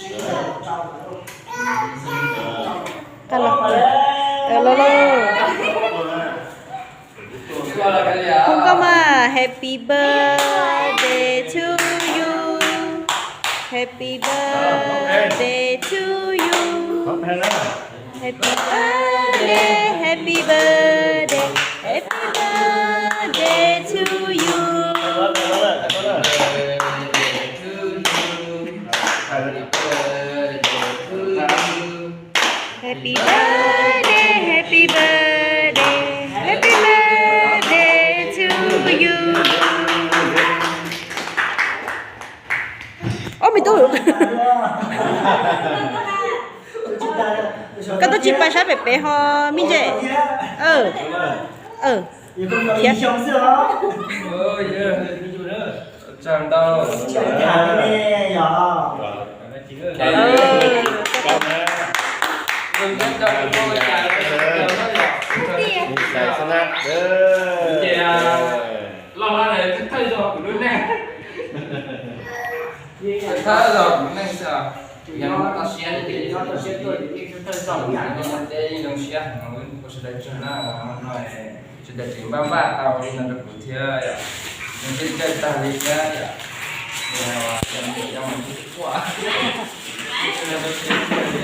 Qab los, los los. Hu koj mas, happy birthday to you, happy birthday to you, happy birthday, happy birthday, happy birthday to you. Happy birthday, happy birthday, happy birthday to you. Ob me tub, koj twb tsis pais sab pem pem ho me ntse. Thiab. Thawj zaug kuv neej xwb, yog toj siab ces yeej zoo siab, ua sawv daws tsaug na, no sawv daws tseem npaj npaj tau li no rau kuv thiab yom, zoo siab tshaj tag li thiab yom. Yog mus tsis quaj, zoo siab tshaj li.